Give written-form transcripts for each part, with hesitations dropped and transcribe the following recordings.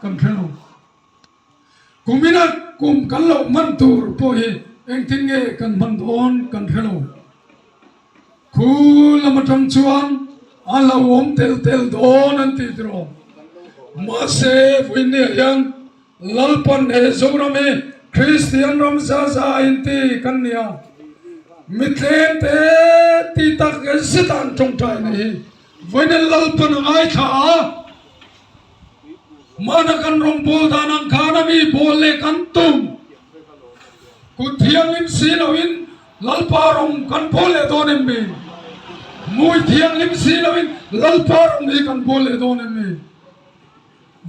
kan hre lo. Kumina kum kan lo hman tur pawh hi engtin nge kan hman dawn kan hre lo. Khu lam atang chuan a lo awm tel tel dawn an ti tiraw. Mahse vawinia hian Lalpan he Zoram hi Kristian ram za za inti kan nia. Mi tlem te ti tak zet a an tawngtai nei hi vawiin Lalpan a ngaithla a. Hmana kan rawngbâwl dan ang khan a mi bawl leh kan tum. Kut thianghlim si loin Lalpa rawng kan bawl leh dawn em mi? Hmui thianghlim si loin Lalpa rawng hi kan bawl leh dawn em mi?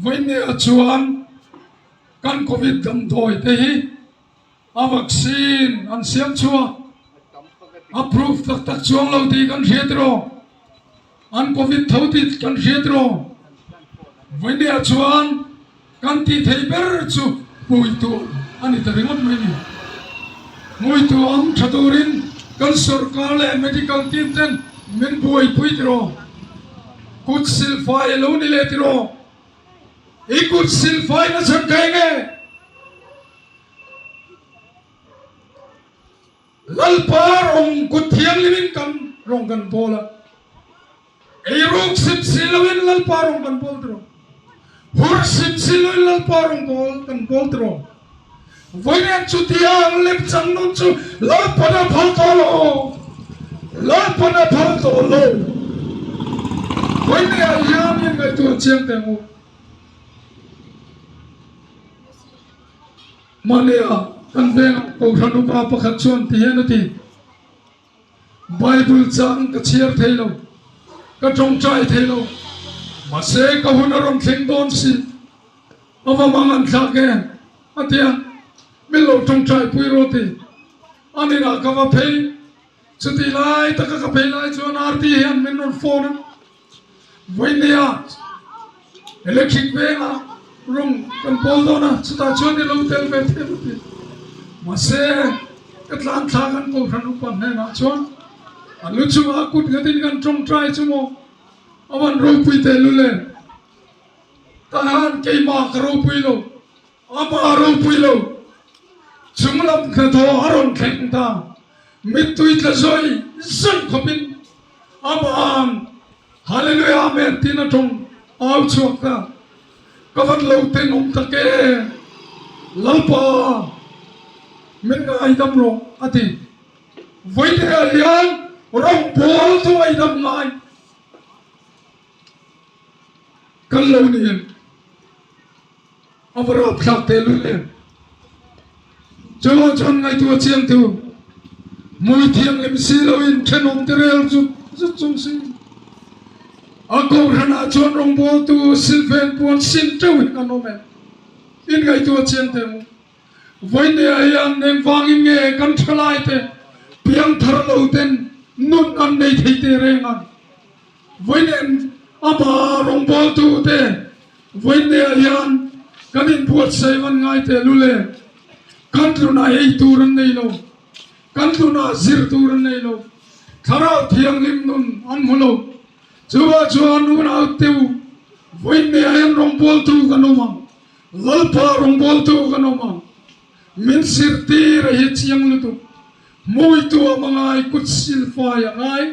Vawinia chuan kan Covid damdawi te hi A vaccine an siam chhuak a proof tak tak chuang lo tih kan hria tiraw? An covid tho tih kan hria tiraw? Vawinia chuan kan tih theih ber chu hmui tuam a ni ta ringawt mai ni. Hmui tuam tha turin kan sorkar leh medical team ten min buaipui tiraw? Kut silfai a lo ni leh tiraw? I kut silfai na chhan kha enge? Lalpa rawng kut thianghlimin kan rawng kan bawl a, eiruk sim si loin Lalpa rawng kan bawl tiraw, hur sim si loin Lalpa rawng bawl kan bawl tiraw. Vawiin chutiang lemchang nun chu Lalpan a phal tawh lo, Lalpan a phal tawh lo. Vawiin ah hian in ngaihtuah chiang teh ang u. Mahnia kan vengah Kohhran upa pakhat chuan ti hian a ti, Bible chang ka chhiar thei lo, ka tawngtai thei lo, mahse ka hun a rawn thleng dawn si, a va mang an thlak e, a ti a, min lo tawngtai pui rawh ti. A ninah ka va phei, chutih lai taka ka phei lai chuan RT hian min rawn phone a, Vawinia electric vengah rawng kan pawl dawn a, chutah chuan i lo tel ve thei a ti. Mahse, ka tlan thla kan kohhran upa hnenah chuan a lu chungah kut nghatin kan tawngtai chu maw a van ropui teh lul em? Tahan keimah ka ropui lo. Amah ropui lo chunglam hnathawh a rawn thleng ta. Mittui tla zawi zawi khawpin Ama'n Hallelujah Amen tiin a tawng au chhuak ta. Ka van lo tenawm tak e, Lalpa min ngaidam rawh a ti. Vawitea hian rawngbawl chu ngaidam ngai kan lo ni em? A va rap thlak teh lul em? Chuvang chuan ngaihtuah chiang tu hmui thianghlim si loin thenawm te rel zut zut chung si a kohhran ah chuan rawngbawltu silfen puan sin teuh in an awm em? In ngaihtuah chiang teh u. Vawinia hian engvangin nge kan thalai te piangthar lo ten nun an nei thei teh reng ang? Vawiin ama rawngbawltu te vawiinneah hian kan inbuatsaih van ngai teh lul e. Kan tlunah ei tur an nei lo, kan tlunah zir tur an nei lo, thlarau thianghlim nun an hmu lo. Chuvah chuan unau te u, vawiinneah hian rawngbawltu kan awm ang, Lalpa rawngbawltu kan awm ang. Min zirtir a hi chiang lutuk, hmui tuam a ngai, kut silfai a ngai.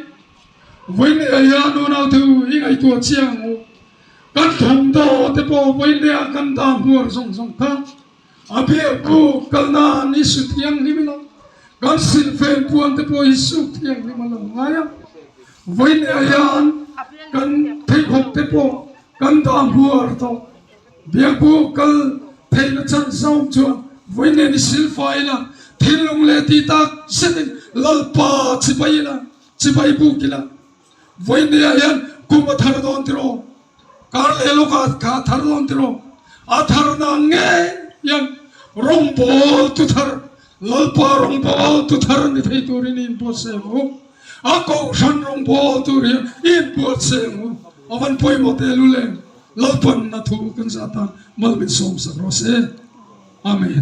Vawinia hian unaute u i ngaihtuah chiang ang u. Kan thawmhnaw te pawh vawinia kan dah hmuar zawng zawng kha a biakbuk kal nan i su thianghlim ila, kan silfen puan te pawh i suk thianghlim a lo ngai a. Vawinia hian kan pheikhawk te pawh kan dah hmuar tawh. Biakbuk kal theihna chan zawng chuan vawinia ni silfai ila, thinlung leh tih tak zetin Lalpa chibai ila. Chibai buk ila vawinia hian kum a thar dawn tiraw? Kar leh lawkah kha a thar dawn tiraw? A thar na ngei hian rawngbawl tu thar, Lalpa rawngbawl tu thar ni thei turin i inbuatsaih ang u. A kohhran rawngbawl tur hian i inbuatsaih ang u. A van pawimawh tehlul em? Lalpan a thu kan zah tan mal min sawmsak rawh se. Amen.